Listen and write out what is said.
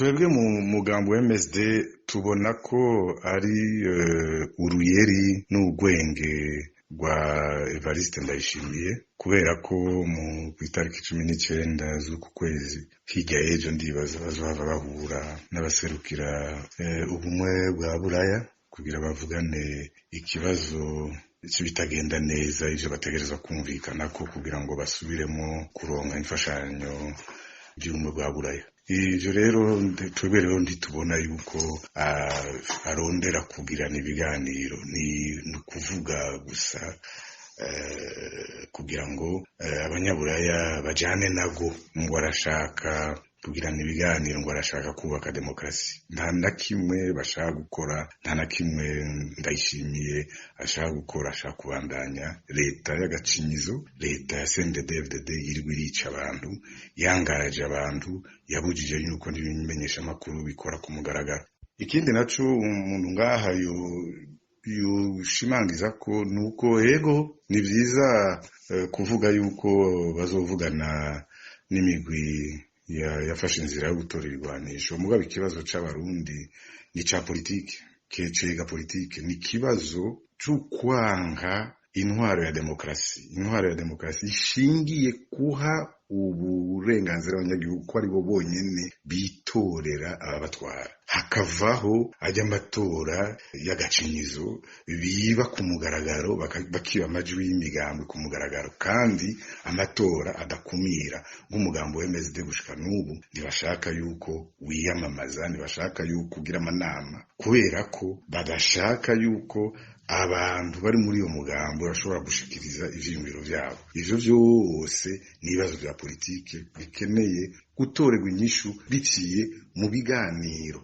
Twebwe mu mugambo wa MSD tubona ko ari uruyeri n'urwenge rwa Evariste Ndayishimiye, kubera ko mu itariki 19 z'uku kwezi, hirya y'ejo, ndibaza bazohava bahura n'abaserukira Ubumwe bwa Buraya kugira bavugane ikibazo bitagenda neza, ivyo bategerezwa kumvikana ko kugira ngo basubiremo kuronka imfashanyo by'Ubumwe bwa Buraya. Ivyo rero twebwe rero ntitubona yuko arondera kugirana ibiganiro, ni ukuvuga gusa kugira ngo abanyaburaya bajane nago, ngo arashaka kugirana ibiganiro, ngo arashaka kubaka demokarasi. Nta na kimwe bashaka gukora, nta na kimwe Ndayishimiye ashaka gukora. Ashaka kubandanya leta y'agacinyizo, leta ya CNDD-FDD yirirwa irica abantu, yangaje abantu, yabujije yuko n'ibimenyeshamakuru bikora ku mugaragaro. Ikindi naco umuntu ngaha yushimangiza ko nuko ego ni vyiza kuvuga yuko bazovugana n'imigwi yafashe inzira yo gutora ibigwanisho, mugabo ikibazo c'Abarundi ni ca politike, cega politike, ni ikibazo c'ukwanka intwaro ya demokarasi, intwaro ya demokarasi ishingiye kuha uburenganzira abanyagihugu ko aribo bonyene bitorera ababatwara, hakavaho ajya amatora y'agacinyizo biba ku mugaragaro, bakiba amajwi y'imigambwe ku mugaragaro, kandi amatora adakumira. Nk'umugambo wa MSD, gushika n'ubu ntibashaka yuko wiyamamaza, ntibashaka yuko ugira amanama, kubera ko badashaka yuko abantu bari muri uyo mugambo bashobora gushikiriza ivyiyumviro vyabo. Ivyo vyose ni ibibazo vya politike bikeneye gutorerwa inyishu biciye mu biganiro.